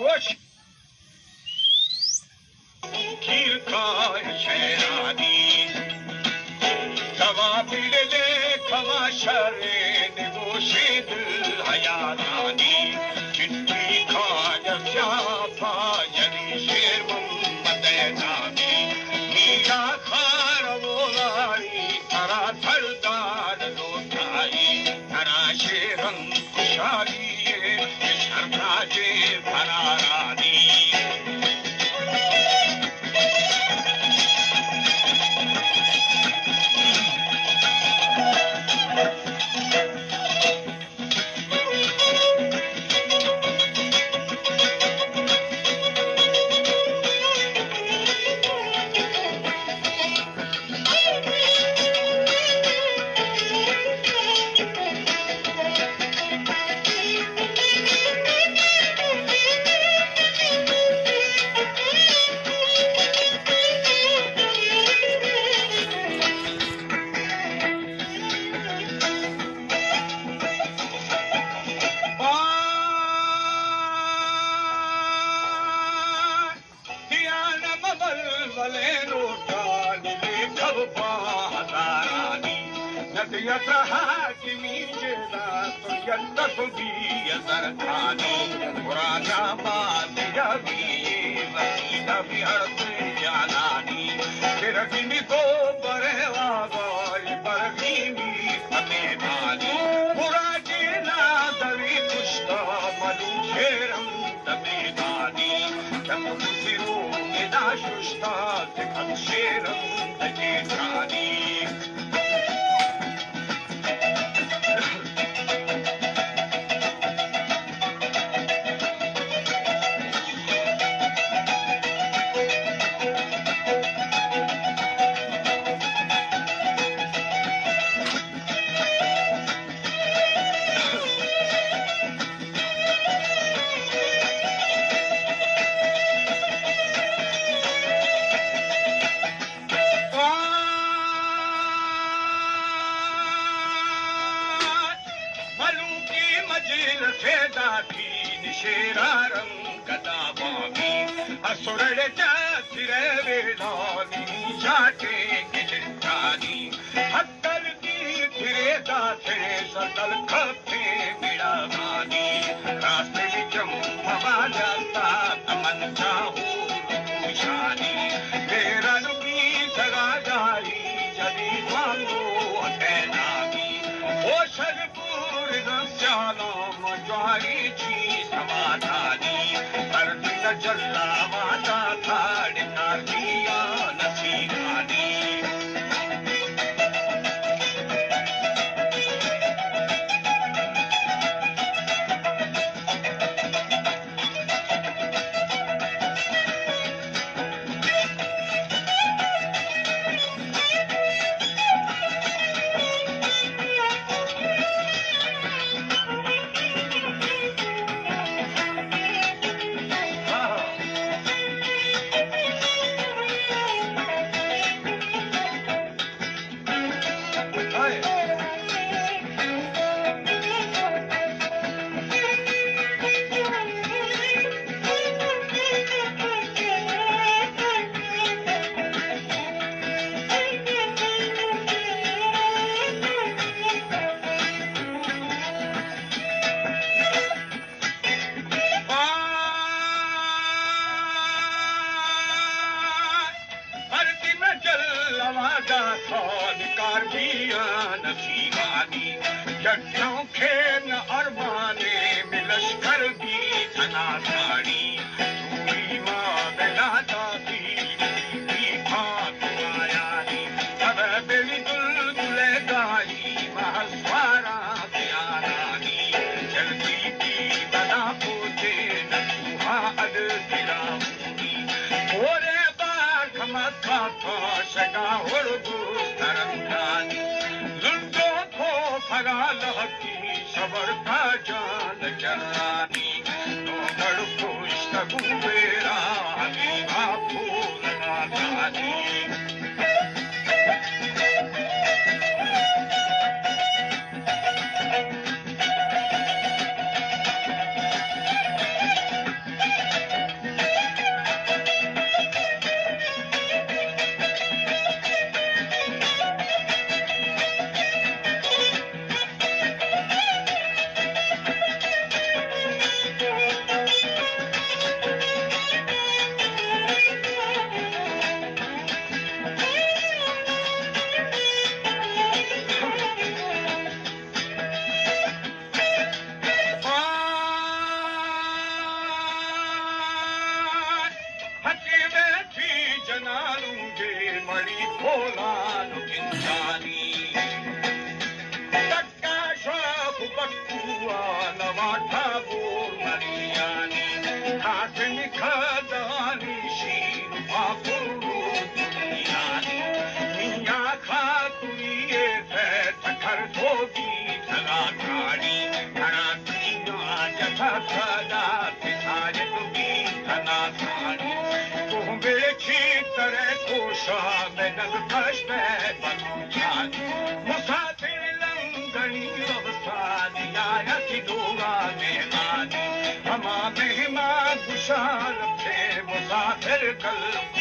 وش کیرکای شیرانی، کما پیلے کما شرے نگوشے دل حیرانی، چٹی کاج سیاپا یری شیر محمد نامی، میرا خار ولائی ترا تلدار لوٹائی، ترا شیرن خوشحالی شرتاجے فرارانی۔ دیان ممل ولے لوٹانی لیکھو پا ہزارانی، ندیت حاکمی جیدا تو یت سبی زرکانی، پرانا بات یبی وسیلہ بیارت جانانی، پھر بنی کو برے واگای برگینی ہمیں بانی، برا جینا دوی کشتا ملو شیرم دمے دانی، چپ سرو گدا ششتا، تکن شیرم دجے جانی۔ ملوکی مجلس داخی نشیرا رنگ دا بامی، اسرڑ جا تیرے ویلانی جاٹے گجنتانی، حتی تیرے داسے سدل کھتے بڑا بانی، راستے چم پوالا سات من چاہو پوشانی، میرا نبی سگا جاری جدی وانگو اکینانی، او شر پور نسیانا مجواری چی سمادانی، پر دل جلا واتا تھاڑ تاکیا نصیبانی۔ مردم جل وعدہ خان کار بیاں نصیبانی، یکیاں کھین ارمانے میں لشکر بی تھنا ساڑی، چوڑی ما بلا داتی بی پاک مایانی، اب بلی دل دلے گائی محض وارا دیارانی، جلدی کی بلا پوچے نسوہا اد گرام۔ پورے بار کھمکا تھا شگا ہڑ دوست رنگانی، لنڈو کو پھگا لہکی صبر تا جان چرانی، نو گڑ پشت بویرا حبیبا پور نادانی۔ پولان و جنجانی، ٹکا شاخ و بکوان و واٹا بور مریانی، قاسم کھدانی شیر و پاپور و دنیانی، میاں خاتونی ءِ تکر تو بیت نا کاڑی، کڑا تینا جتا کھدا پسائے تو بیت نا کاڑی، تو بے چی ترے کوشا میں نگ کش میں بلوچانی، مسافر لندنی رخصانی آیا کہ دورا مہمانی، ہما مہمان گشار پہ مسافر کل